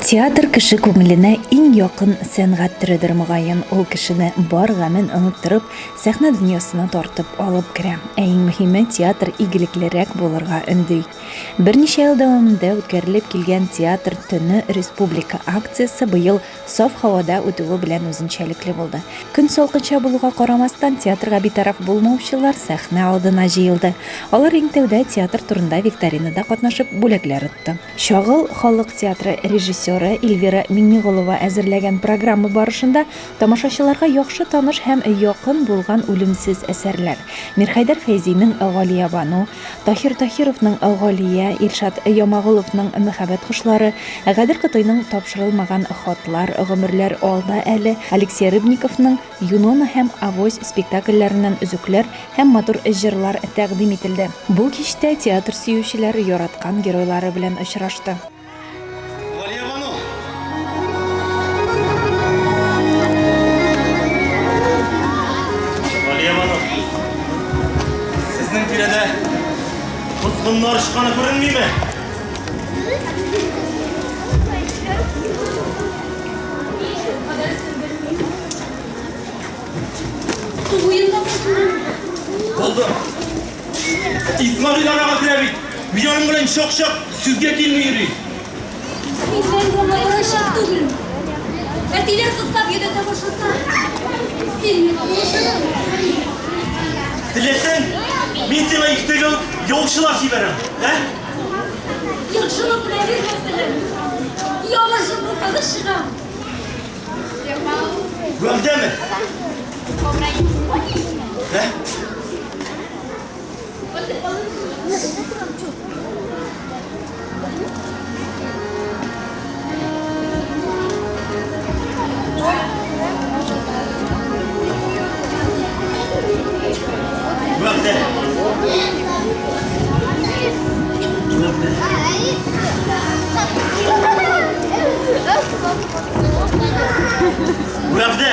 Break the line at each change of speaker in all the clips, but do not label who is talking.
Театр кеше күңеленә иң якын сәнгать төредер, мөгаен. Ул кешене бар гамен оныттырып, сәхнә дөньясына тартып алып керә. Ә иң мөһиме, театр игелеклерәк булырга өнди. Берничә ел дәвамында үткәрелеп килгән Театр төне республика акциясе быел саф һавада үтүе белән үзенчәлекле булды. Көн салкынча булуга карамастан, театрга битараф булмаучылар сәхнә алдына җыелды. Алар иң тәүдә театр турында викторинада катнашып, бүләкләр отты. Чагыл халык театры режиссеры Эльвира Миңнеголова әзерләгән программа барышында тамашачыларга яхшы таныш һәм якын булган үлемсез әсәрләр, Мирхәйдәр Фәйзинең Галиябану, Таһир Таһировның Галия, Илшат Ямагуловның Мәхәббәт кошлары, Гадел Кутуйның Тапшырылмаган хатлар, Гомерләр алда әле, Алексей Рыбниковның Юнона һәм Авось спектакльләреннән өзекләр һәм матур җырлар тәкъдим ителде. Бу кичтә театр сөючеләр яраткан геройлары белән очрашты.
Галиябану! Галиябану! Сезнең тирәдә козгыннар очканы күренмиме? Булды. Исмәгыйль арага керә бит. Мин аның белән чак-чак сүзгә килми йөри.
Мин мәңге аңа барачак түгел. Әтиләр кыстап йөдәтә башласа, син миңа булышырсың.
Теләсәң, мин сиңа иртәгә үк яучылар җибәрәм, ә?
Яхшылык белән йөрмәсәләр, ябышып булса да чыгам.
Вәгъдәме? Ә? Вәгъдә. Вәгъдә. Вәгъдә.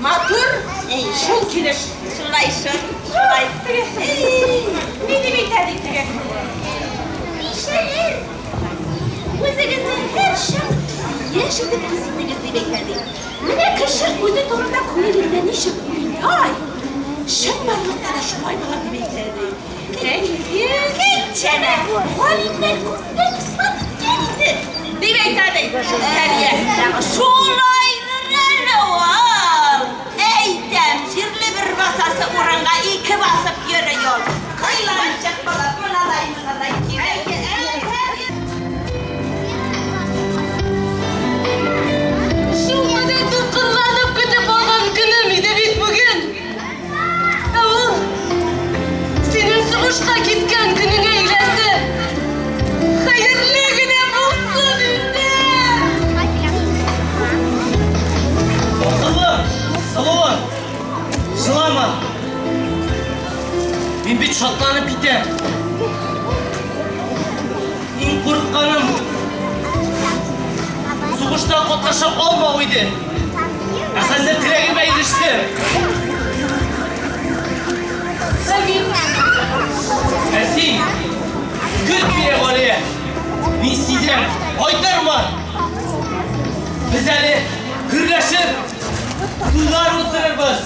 Матур, әй, шул килеш. Шулай шул, шулай. Әй, ни дип әйтә ди теге? Мишәләр, үзегезне һәрчак яшь итеп хис итегез дип әйтә ди. Менә кеше үзе турында күңелендә ничек уйлай, чынбарлыкта да шулай була дип әйтә ди. Әйе, кәнчәнә, галимнәр күптән исбат иткән инде, дип әйтә ди. Сәрия, шулайдыр әле ул. Әйтәм, җирле бер басасы урынга ике басып йөри ул. Кыйланчык булып, моналай-моналай кирәк.
Шулкадәр дулкынланып көтеп алган көнем иде бит бүген. Ә ул синең сугышка киткән көнеңә әйләнде. Хәерле генә булсын инде.
Акыллы, сылуым, жылама. Мин бит шатланып китәм. Иң курыкканым сугышта катнаша алмау иде. Ә хәзер теләгемә ирештем.
Ә мин?
Ә син көт мине, Галия. Мин сизәм, кайтырмын. Без әле гөрләшеп туйлар уздырырбыз.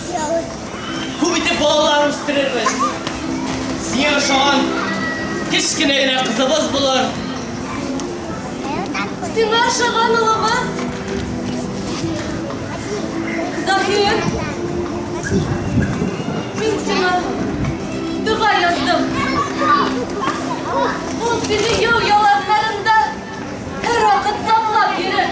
Күп итеп балалар үстерербез. Сиңа ошаган кечкенә генә кызыбыз булыр.
Сиңа ошаган улыбыз. Заһир. Мин сиңа дога яздым. Ул сине яу яланнарында һәрвакыт саклап йөрер.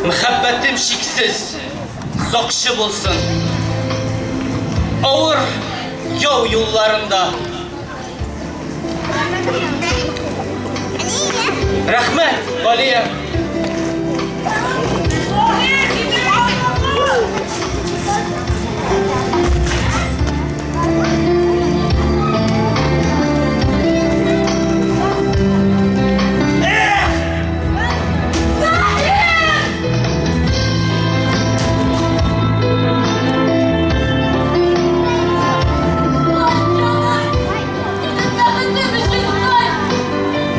Мәхәббәтем чиксез, сакчы булсын. Авыр яу юлларында. Рәхмәт, Галия.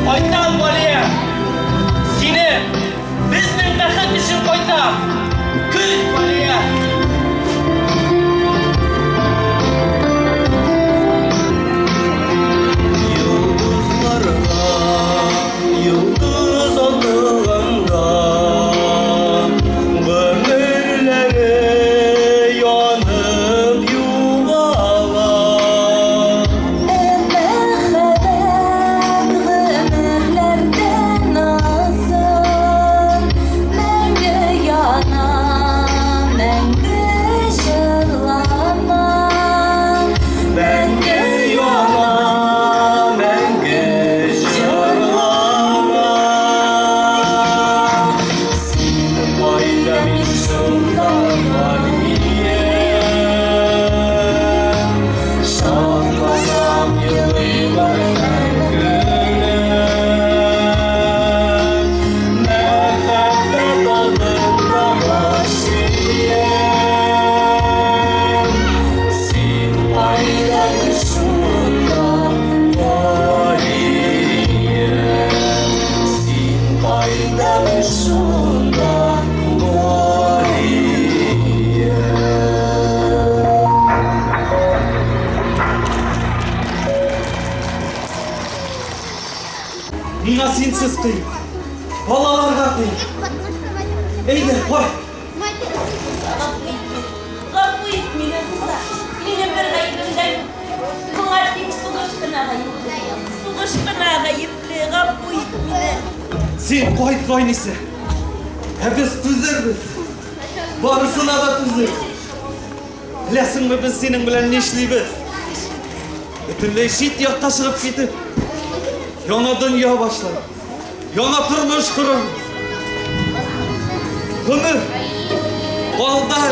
Кайтам, Галия! Сине безнең бәхет өчен кайтам! Көт, Галия! Йолдызларга йолдыз атылганда Гомерләре янып югала.
Ә мәхәббәт гомерләрдән озын, Мәңге яна, мәңге җырлана.
Мәңге яна, мәңге җырлана. Син кайда, мин шунда, Галия. Шатланам, елыйлар һәр көнем. Мәхәббәт алдында баш иям. Син кайда, мин шунда, Галия. Син кайда, мин шунда, Галия. Миңа синсез кыен. Балаларга кыен. Әйдә, кайт.
Гафу ит мине. Гафу ит мине, Муса. Минем бер гаебем дә юк. Моңа тик сугыш кына гаепле. Сугыш кына гаепле. Гафу ит мине.
Син кайт, кайнисе. Ә без түзербез. Барысына да түзербез. Беләсеңме, без синең белән нишлибез? Бөтенләй чит якка чыгып китеп, яңа дөнья башлап, яңа тормыш корырбыз. Гомер калды.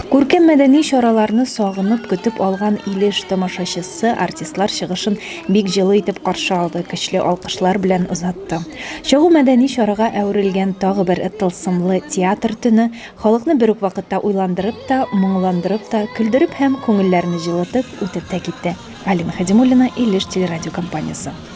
Күркәм мәдәни чараларны сагынып көтеп алган Илеш тамашачысы артистлар чыгышын бик җылы итеп каршы алды, көчле алкышлар белән озатты. Чагу мәдәни чарага әверелгән тагы бер тылсымлы театр төне халыкны бер үк вакытта уйландырып та, моңландырып та, көлдереп һәм күңелләрне җылытып үтеп тә китте. Алина Хадимуллина, Илеш телерадиокомпаниясе.